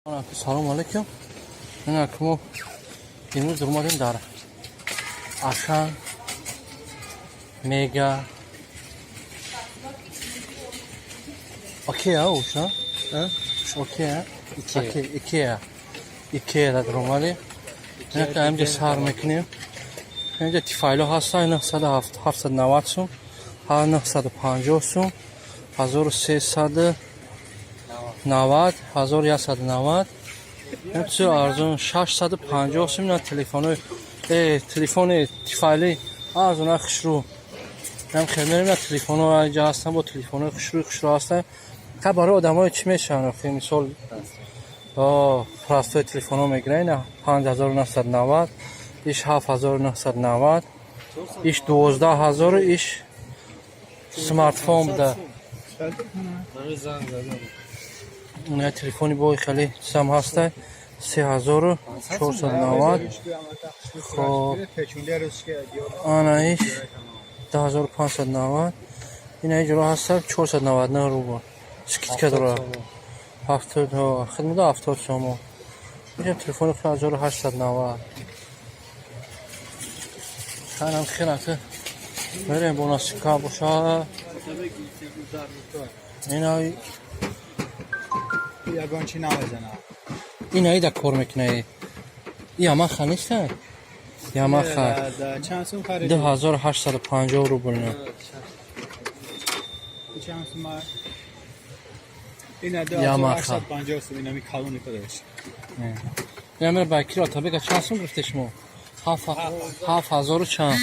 Салому алейкум. Инак мо имрӯз омадем дар Ашан, Мега, Океа уша? Океа? Икеа. Икеа дар омадем. Инак инҷа сар мекунем. Инҷа тифайло ҳастанд, 790 сум, 950 сум, 1390, 1190. Ин чизи арзон 650 сум. Ина телефонои, телефони тифайли арзона, хушрӯ. Ам хел мерем, ина телефоно инҷа ҳастанд, бо телефонои хушрӯи хушрӯ ҳастанд. Ха, барои одамои чӣ мешаванд охи, мисол, простой телефоно мегиранд. Ина 5990, иш 7990, иш 12 000, иш смартфон буда. Ина телефони бои хеле чизам ҳаста, 3490. Хоб, ана иш 10590. Ина иҷро ҳаста, 499 рубл скидка дорад, 70 хидмата 70 сомо. Инҷа телефони 1890. Хайрам, хелате мерем, бо насибка боша. Ина Ягон чи намезанад. Ина ида кор мекуна. Ямаха неста, Ямаха. Чанд сум харид? 2850 рубл, на. Чанд сум? Ина Ямаха. 2850 сум, инами калони худаш. Ина мера ба киро табека. Чанд сум гирифте шумо? Ҳафт ҳазору чанд.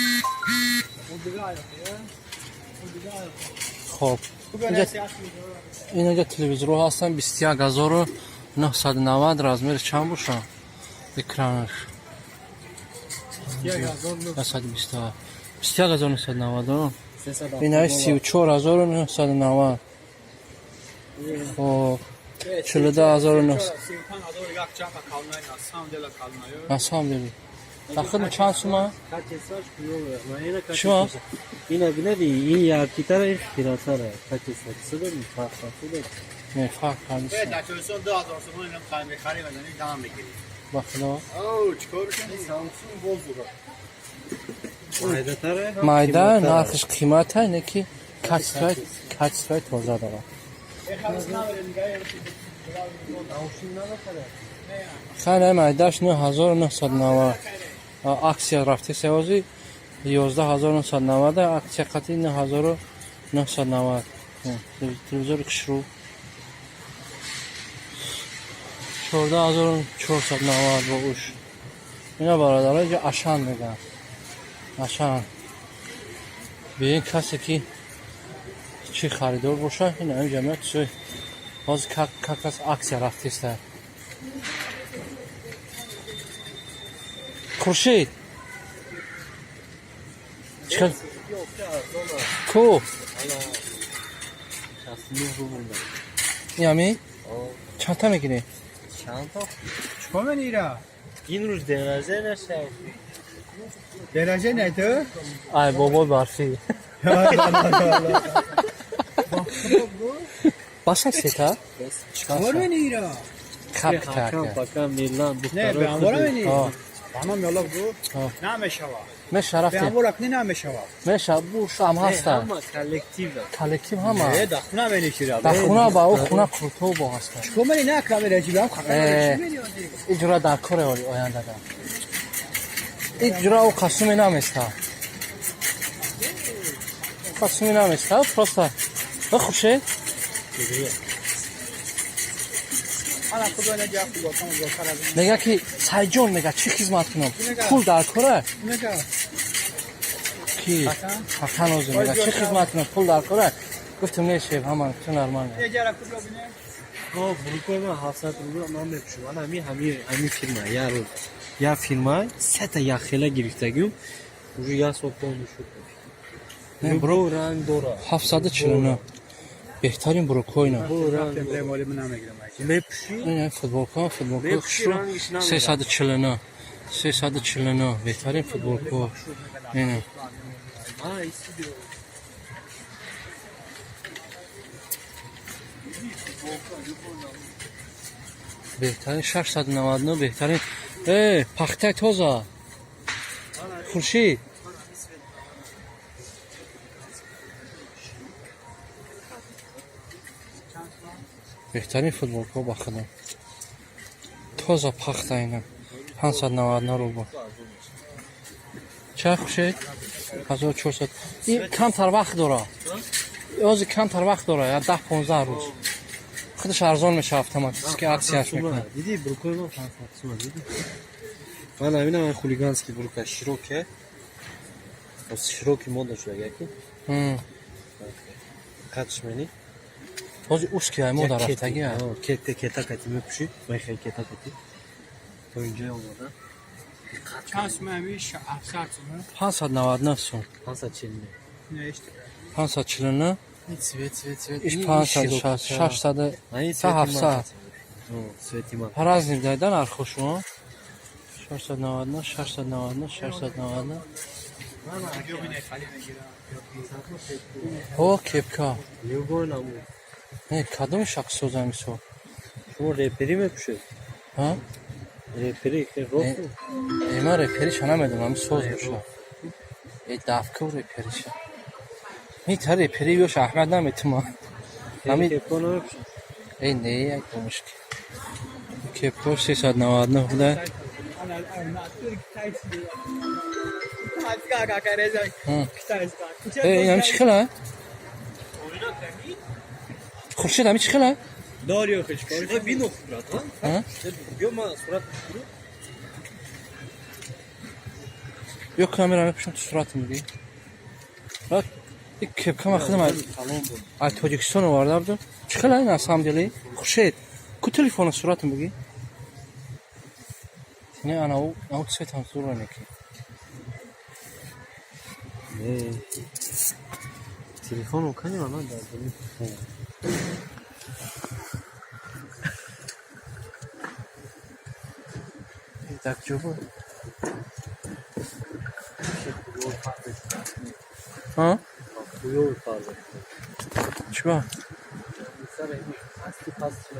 Хоб, инҷа телевизорҳо ҳастанд, 21 990. Размери чанд боша? Экранаш 21 990. Инаи 34 990. Хоб, 42 900. На самом деле дахил чанд сума чима? Ина бинеди, ин яркитара, ин хиратара. Качество чиса дорем? Фарқ дорем. Не, фарқ нест. Дар 2000 сомон инам мехарӣ, мезанӣ, дам мегирӣ. Ба худо. О, чикор мекунӣ? Samsung боз дорад. Майдатара. Майда, нархиш қимата, не ки качествои тоза дорад. Хайр, майдаш 9990, акция рафти севози 11 990, акция қати 9990. Телевизори хушрӯ 14 490 бо уш. Ина, бародаро, инҷа Ашан мегӯянд, Ашан. Биин, касе ки чӣ харидор боша, ина инҷа меояд. Чизои ҳозир как раз акция рафтиста. Хуршид, чикар ку? 69 рубл. Ями чандта мегирӣ? Чанд то? Чикор мени ира? Ин рӯз день рождения шай. День рождения ту? Ай бобои барфӣ, баса сета. Чикор мени ира? Хапта. Пока миллан. Не, ба амвора мени. Ҳамам ялло гу. О. Намешава. Меша Ба рафтем. амвора кни намешава. Меша, буш ҳам ҳаста. Ҳама коллектив. Коллектив ҳама. Э, да хуна мени чира. Дар хуна ба ӯ хуна курто бо ҳаста. Чикор мени на камера ҷибам хака. Э. Иҷро дар коре оли ояндада. Иҷро ӯ қасуме наместа. Қасуме наместа, просто бихушед. Ана худо ина ҷа худо кам аз. Мега ки Сайҷон, мега, чӣ хизмат кунам? Пул дар кора? Мега. Ки? Ҳакан озу мега, чӣ хизмат кунам? Пул дар кора? Гуфтем, не, шеф, ҳама ту нормально. Е ҷара кубро бине. Хоб, рукои ман 700 рубл ман мепӯшам. Ана ҳами фирма, я рӯз. Я фирма, сета як хела гирифтагим. Уже як сол полный шуд. Не, Бро ранг дора. 749. Беҳтарин брокойна. Бо ранг. Рафтем моли ман намегирам. Мепӯши? Ин футболка, футболка Мепӯши, хушрӯ. Рангиш намерад. 349. 349 беҳтарин футболка. Ина. А, истиди. Беҳтарин, 699, беҳтарин. Э, пахтаи тоза. Хуршид. Беҳтарин футболкаҳо ба худо. Тоза пахта ина. 599 рубл. Ча, Хуршид? 1400. Ин камтар вақт дора. Ҳозир камтар вақт дора, я 10-15 рӯз. Худаш арзон мешава, автоматически акцияш мекунад. Диди, брюкои ман 500 сума, диди? Ман ҳамина, ман хулиганский брюка, широкие. Ос широкий мода шуда яки. Қатш мени. Ҳозир узкий ай мода рафтаги ай. Кете, кета кати мепӯши. Мехай кета кати. То инҷо омада. Чанд сум ҳами? 700 сум? 599 сум. 549. Нешт. 549. Цвет, цвет, цвет. Иш 560, 600 Ани та 700. Цвети ман. Разный дайда нархошон. 699, 699, 699. О, кепка. Любой намуд. Не, кадом шахс соза мисол? Шумо репери мепӯшед? Ҳа? Репери, рок. Э, ман репериша намедонам, соз боша. Э, дафкав репериша. Ми та репери ёш аҳмад наметума. Ҳами Кепка намепӯшед? Э, не, як домушки. Кепко 399 буда. Ҳа. Э, ин ҳами чӣ хела? Хуршед, ҳами чӣ хела? Дори охишкор. Шумо бино, брат, Ҳа? Биё, ман сурат. Ё, камера мепӯшам, ту суратам бигӣ. Брат, ин кепка ман худам аз Тоҷикистон оварда будам. Чӣ хела ин, на самом деле? Хуршед, ку телефона суратам бигӣ. Не, ана ау цветам зура неки. Не. Телефону кани ман дар дили. Так ҷо буд? Ҳа? Хуёв фарзанд. Чӣ ба? Сар ин пасти пасти.